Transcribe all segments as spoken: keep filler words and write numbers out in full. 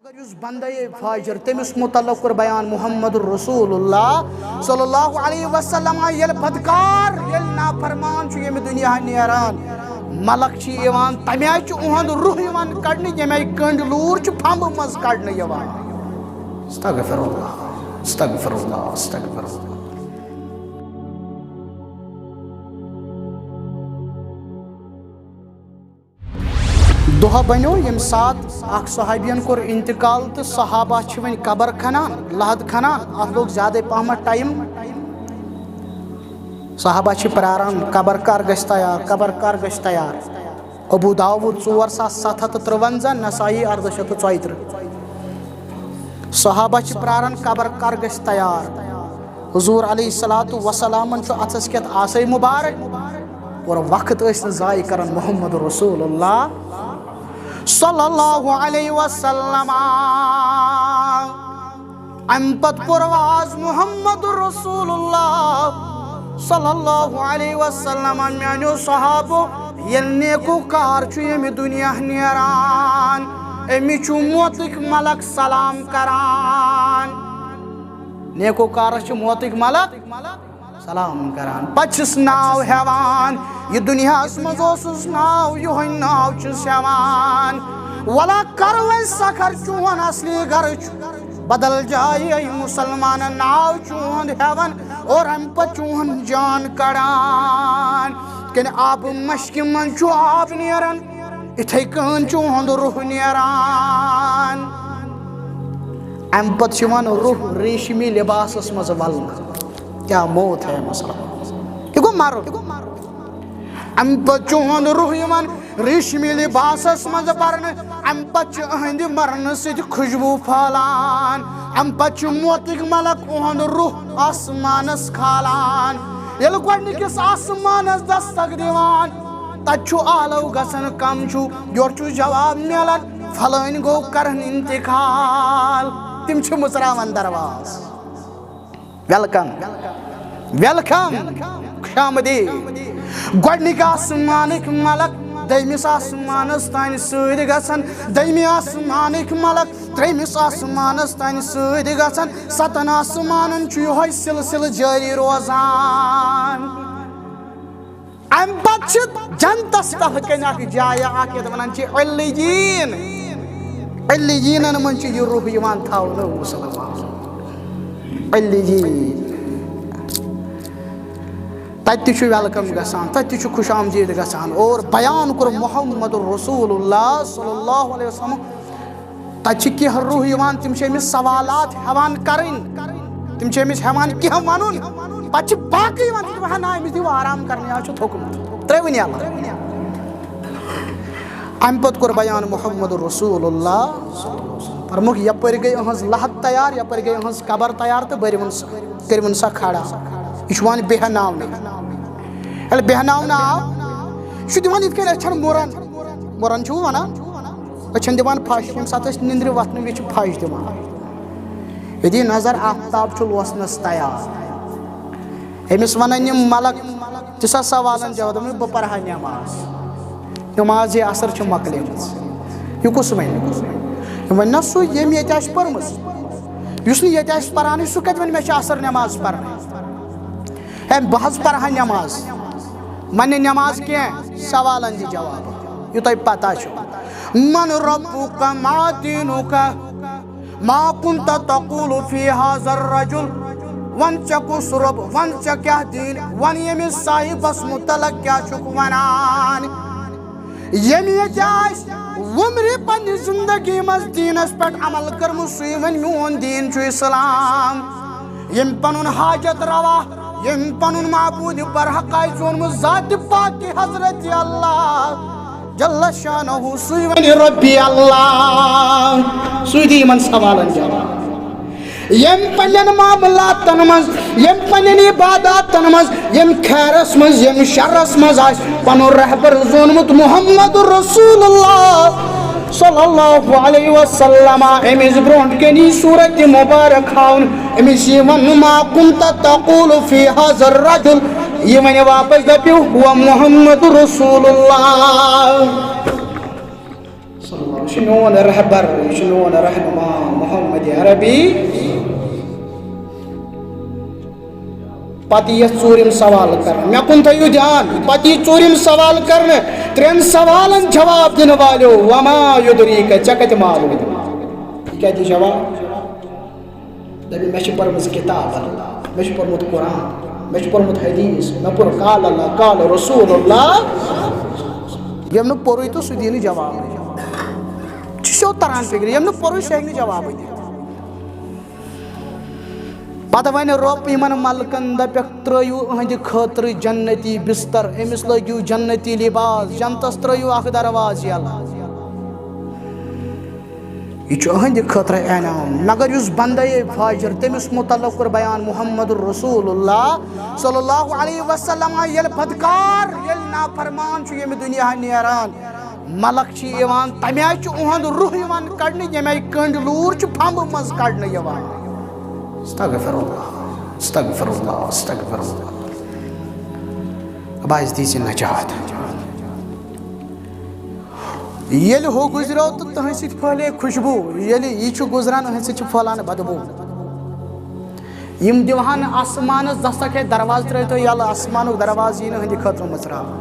مگر یُس بندے فاجر، تٔمِس متعلق کوٚر بیان محمد رسول اللہ صلی اللہ علیہ وسلم، ییٚلہِ بدکار، ییٚلہِ نافرمان چھُ ییٚمہِ دُنیا نیران، ملک چھِ یِوان، تَمہِ آیہِ چھُ اُہُنٛد روح یِوان کڑنہٕ، ییٚمہِ آیہِ کٔنٛڈۍ لوٗر چھُ پھمبہٕ منٛز کڑنہٕ یِوان۔ استغفر اللہ، استغفر اللہ، استغفر اللہ۔ دۄہ بنیو، ییٚمہِ ساتہٕ اکھ صحابین کوٚر انتقال تہٕ صحابہ چھِ وۄنۍ قبر کھنان، لحد کھنان۔ اتھ لوٚگ زیادے پہمتھ ٹایم۔ صحابہ چھِ پراران، قبر کر گژھِ تیار، قبر کر گژھِ تیار۔ ابو داؤد ژور ساس ستھ ہتھ تہٕ ترٛونزہ، نسائی اردہ شیتھ تہٕ ژۄیہِ ترٕہ۔ صحابہ چھِ پراران، قبر کر گژھِ تیار۔ حضور علیہ الصلوۃ والسلامن چھُ اتھس کٮ۪تھ آسے مبارک، اور وقت ٲسۍ نہٕ ضایع کران محمد رسول اللہ صلی اللہ علیہ وسلم۔ امہِ پتہٕ کوٚر واز محمد رسول اللہ صلی اللہ علیہ وسلم، میانیو صحابو، ییٚلہِ نیکو کار چھُ ییٚمہِ دُنیا نیران، أمِس چھُ موتٕکۍ ملک سلام کران۔ نیکو کارس چھِ موتٕکۍ ملک سلام کران، پتہٕ چھِس ناو ہٮ۪وان۔ یہِ دُنیاہس منٛز اوسُس ناو، یِہوٚے ناو چھِس ہٮ۪وان۔ ولا کر وۄنۍ سکھر، چون اصلی گرٕ چھُ بدل جایہِ، اے مسلمانن، ناو چون ہٮ۪وان اور امہِ پتہٕ چون جان کڑان۔ کِنہٕ آبہٕ مشکہِ منٛز چھُ آب نیران، اِتھَے کٔنۍ چھُ اُہُنٛد روح نیران۔ اَمہِ پتہٕ چھُ یِوان روح ریشمی لباسس منٛز ولنہٕ۔ کیا موت ہے مسلمان! یہِ گوٚو مرُن۔ اَمہِ پتہٕ چھُ اُہُنٛد روح یِوان ریشمی لباسس منٛز برنہٕ۔ اَمہِ پتہٕ چھُ اُہٕنٛدِ مرنہٕ سۭتۍ خوشبو پھٔہلان۔ اَمہِ پتہٕ چھُ موتٕکۍ ملک اُہُنٛد روح آسمانس کھالان۔ ییٚلہِ گۄڈٕنِکِس آسمانس دستک دِوان، تتہِ چھُ آلو گژھان، کم چھُ، یورٕ چھُ جواب میلان، فلٲنۍ گوٚو کرن انتقال۔ تِم چھِ مُژراوان درواز۔ ویلکم، ویلکم، خوش آمدید۔ گۄڈٕنِکۍ آسمانٕکۍ ملک دوٚیمِس آسمانس تانۍ سۭتۍ گژھان، دوٚیمہِ آسمانٕکۍ ملک ترٛیٚیمِس آسمانس تانۍ سۭتۍ گژھان۔ ستن آسمانن چھُ یِہوٚے سلسلہٕ جٲری روزان۔ امہِ پتہٕ چھِ جنتس تلہٕ کنہِ اکھ جایہِ اکھ، یتھ ونان چھِ علیین۔ علیینن منٛز چھُ یہِ روح یِوان تھاونہٕ، مسلمان۔ علیین۔ تتہِ تہِ چھُ ویلکم گژھان، تتہِ تہِ چھُ خوش آمدید گژھان۔ اور بیان کوٚر محمد رسول اللہ صلی اللہ علیہ وسلم، تتہِ چھِ کینٛہہ روح یِوان، تِم چھِ أمِس سوالات ہٮ۪وان کرٕنۍ، تِم چھِ أمِس ہٮ۪وان کینٛہہ ونُن، پتہٕ چھِ باقٕے یِوان، تِم دپان، "نہ، أمِس دِیِو آرام کرنہِ، آز چھُ تھوٚکمُت، ترٛٲوِن یلہٕ۔" امہِ پتہٕ کوٚر بیان محمد رسول اللہ، فرمووُکھ، یپٲرۍ گٔے أہنٛز لحد تیار، یپٲرۍ گٔے أہنٛز قبر تیار تہٕ بٔرِوُن سۄ، کٔرِوُن سۄ کھڑا۔ یہِ چھُ وۄنۍ بیہناونہٕ۔ ییٚلہِ بیہناونہٕ آو، یہِ چھُ دِوان یِتھ کٔنۍ أچھن مُرن، مُرن چھُو ونان، أچھن دِوان پھش، ییٚمہِ ساتہٕ أسۍ نِندرِ وۄتھنہٕ وِزِ چھِ پھش دِوان۔ ییٚتہِ یہِ نظر آفتاب چھُ لوسنس تیار، أمِس ونان یِم ملک، دِ سا سوالن جواب، دپان، "بہٕ پرٕ ہا نماز، نماز یہِ عصر چھِ مۄکلیمٕژ، یہِ کُس ونہِ؟" یِم ونہِ، "نہ، سُہ ییٚمۍ ییٚتہِ آسہِ پٔرمٕژ، یُس نہٕ ییٚتہِ آسہِ پرانٕے، سُہ کتہِ ونہِ مےٚ چھِ عصر نماز پرنٕے؟" ہے، بہٕ حظ پرٕ ہا نماز، ونہِ نماز کینٛہہ، سوالن دِ جواب، یہِ تۄہہِ پتہ چھُ۔ من ربک، ما دینک، ما کنت تقول فی هذا الرجل، ون ژےٚ کُس رۄب، ون ژےٚ کیٛاہ دیٖن، ون ییٚمِس صاحبس متعلق کیٛاہ چھُکھ ونان۔ ییٚمۍ ییٚتہِ آسہِ وُمرِ پننہِ زندگی منٛز دیٖنس پٮ۪ٹھ عمل کٔرمٕژ، سُے ونہِ میون دیٖن چھُ اسلام۔ ییٚمۍ پنُن حاجت روا، ییٚمۍ پنُن معبود برحق آسہِ زونمُت ذاتِ پاکِ حضرت اللہ جل شانہ، سُے ونہِ ربی اللہ، سُے دِ یِمن سوالن جواب۔ ییٚمۍ پننٮ۪ن معاملاتن منٛز، ییٚمۍ پننٮ۪ن عباداتن منٛز، ییٚمۍ خیرس منٛز، ییٚمۍ شرس منٛز آسہِ پنُن رہبر زونمُت محمد رسول اللہ صلی اللہ علیہ وسلم، أمِس برونٛٹھ کَنہِ یی صورت مبارک ہاونہٕ، أمِس یی وننہٕ، ما کنت تقول فی هذا الرجل، یہِ ونہِ واپس دپیو، هو محمد رسول اللہ۔ چھُ میون رہبر، یہِ چھُ میون رہنما محمد عربی۔ پتہٕ یِیَس ژوٗرِم سوال کرنہٕ۔ مےٚ کُن تھٲیِو دھیان، پتہٕ یی ژوٗرِم سوال کرنہٕ۔ ترٛٮ۪ن سوالن جواب دِنہٕ والیو، وما یدریک، ژےٚ کتہِ معلوم؟ یہِ کیٛاہ دِ جواب؟ دَپہِ، مےٚ چھِ پٔرمٕژ کِتاب اللہ، مےٚ چھُ پوٚرمُت قرآن، مےٚ چھُ پوٚرمُت حدیث، مےٚ پوٚر قال اللہ، قال رسول اللہ۔ ییٚمۍ نہٕ پوٚرُے تہٕ سُہ دی نہٕ جوابٕے۔ چھُ سیوٚد تران فِکرِ، ییٚمۍ نہٕ پوٚرُے سُہ ہیٚکہِ نہٕ جوابٕے دِتھ۔ پتہٕ وَنہِ رۄب یِمن ملکن، دَپٮ۪کھ، ترٛٲیِو أہنٛدِ خٲطرٕ جنتی بستر، أمِس لٲگِو جنتی لباس، جنتس ترٛٲیِو اکھ دروازٕ یَلہٕ۔ یہِ چھُ أہنٛدِ خٲطرٕ انعام۔ مگر یُس بندے فاجر، تٔمِس متعلق کوٚر بیان محمد رسول اللہ صلی اللہ علیہ وسلم، ییٚلہِ بدکار، ییٚلہِ نافرمان چھُ ییٚمہِ دُنیا نیران، ملک چھِ یِوان، تَمہِ آیہِ چھُ اُہُنٛد روح یِوان کڑنہٕ، ییٚمہِ آیہِ کٔنٛڈۍ لوٗر چھُ پھمبہٕ منٛز کڑنہٕ یِوان۔ استغفر اللہ، استغفر اللہ، استغفر اللہ۔ اب آسہِ دِژ نجات۔ ییٚلہِ ہُہ گُزریو تہٕ تُہنٛدِ سۭتۍ پھٔہلے خوشبوٗ، ییٚلہِ یہِ چھُ گُزران، أہنٛدِ سۭتۍ چھِ پھٔہلان بدبوٗ۔ یِم دِوہن آسمانس دستک، ہے، دروازٕ ترٲیتو یَلہٕ، آسمانُک دروازٕ یی نہٕ أہنٛدِ خٲطرٕ مٕژراونہٕ۔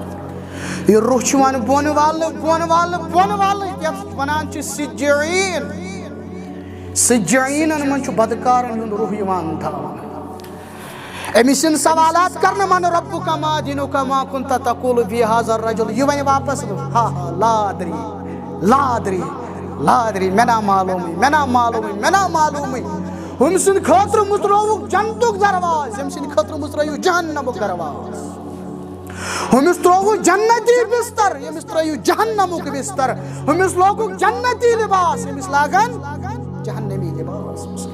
یہِ روح چھُ یِوان بۄن والنہٕ، بۄن والنہٕ، بۄن والنہٕ، یَتھ وَنان چھِ سجین۔ سجینن منٛز چھُ بدکارن ہُنٛد روح یِوان تھاونہٕ۔ أمِس یِن سوالات کرنہٕ، من ربک، ما دینک، ما کنت تقول فی هذا الرجل۔ یہِ وَنہِ واپس، ہا ہا، لا ادری، لا ادری، لا ادری، مےٚ نا معلومٕے، مےٚ نا معلومٕے، مےٚ نا معلومٕے۔ ہُمۍ سٕنٛدِ خٲطرٕ مُژرووُکھ جنتُک دروازٕ، ییٚمہِ سٕنٛدِ خٲطرٕ مُژرٲیِو جہنمُک دروازٕ۔ ہُمِس ترٛووُکھ جنتی بستر، ییٚمِس ترٛٲیِو جہنمُک بستر۔ ہُمِس لوگُکھ جنتی لباس، ییٚمِس لاگن جہنمی لباس۔